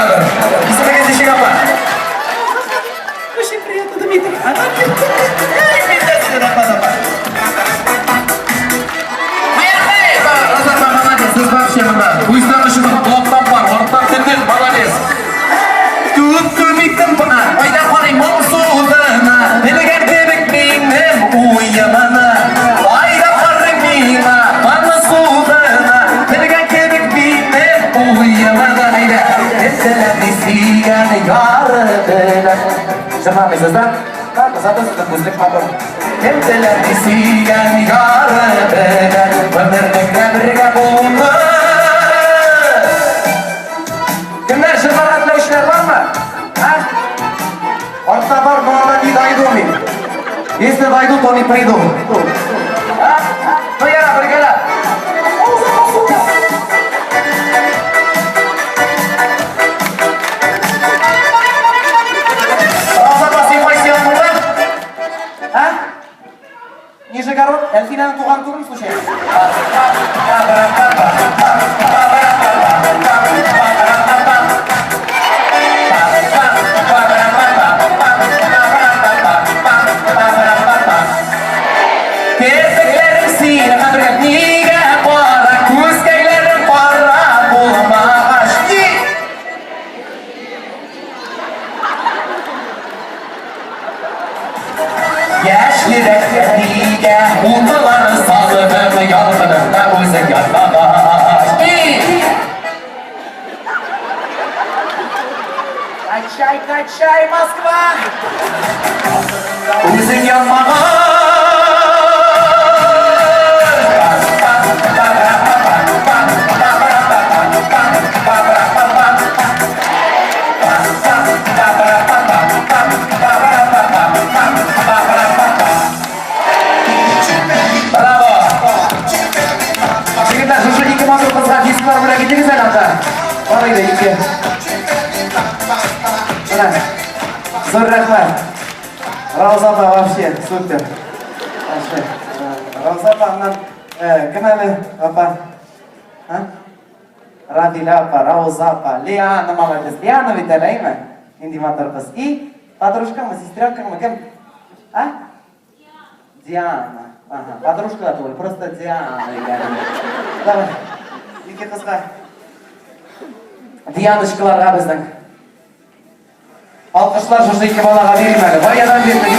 чыгадыр. Исемегез ничек, апа? Очень приятно, Дмитрий. Рәхмәт, апа. Роза апа, молодец, сез вообще монда. Күздән очыдың, колактан пар, арттан телдең, молодец. Күп күмиттем бына, айда карый моңсу гына, Белгән кебек минем уемны. Айда карый миңа, моңсу гына, Белгән кебек минем уемны. Әйдә, теләми сөйгән яры белән. Җырламыйсыз да? Ладно, зато сезнең күзлек матур. Кем теләми сөйгән яры белән, Гомерлеккә бергә булуны. Кемнәр җырларга теләүчеләр бармы? А? Артта бар, но анда не дойду мин. Если дойду, то не приду. А? Ну яра, бергәләп. Роза апа, син кайсы як булдың? А? Нижегород? Әлфинәнең туган түгелме случайно? Керфекләрең синең хәбәргә нигә кара, күзкәйләрең кара булмагач. Ни? Яшь йөрәккә нигә утлар салдың, ялкыныңда үзең янмагач. Ни? Качай, качай, Москва! Үзең янмагач. Браво! Егетләр, шушы ике матур кызга дисклар бүләк итегез әле анда. Бар иде ике. Менә. Зур рәхмәт. Рауза апа вообще супер. Вообще. Рауза апа аннан кем әле апа? А? Равиля апа, Рауза апа, Лиана молодец. Лиана бит әле, әйме? Нинди матур кыз. И подружкамы, сестренкамы, кем? А? Диана. Ага, подружка да түгел, просто Диана икән. Давай. Ике кызга. Дианочкаларга безнең. Алкышлар шушы ике балага бирим әле. Баядан бирде.